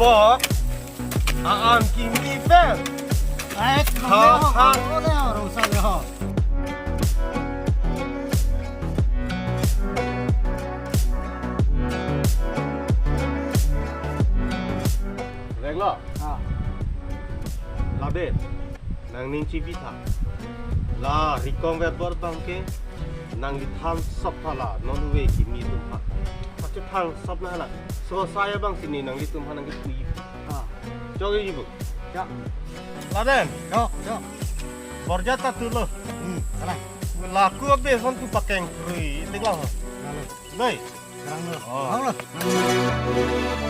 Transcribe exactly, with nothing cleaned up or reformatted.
Po, a-an kimi pen. Ai, ha, ha. Renglo. Ah. Labe. Nangning chibitha. La rikong vet bor bangke nangli thangsop tha la non ave kimi atum aphan. Pache thangsop na la. So saya bang sini nanglitum aphan nangkipui. Ah. Chok ibu. Ya. Laden. Yo, yo. Borja ta tulo. Hmm, kalang. Laku abe son tu pakeng krui. Tik lang. Lalu. Doi. Kalang lo. Oh. Kalang lo.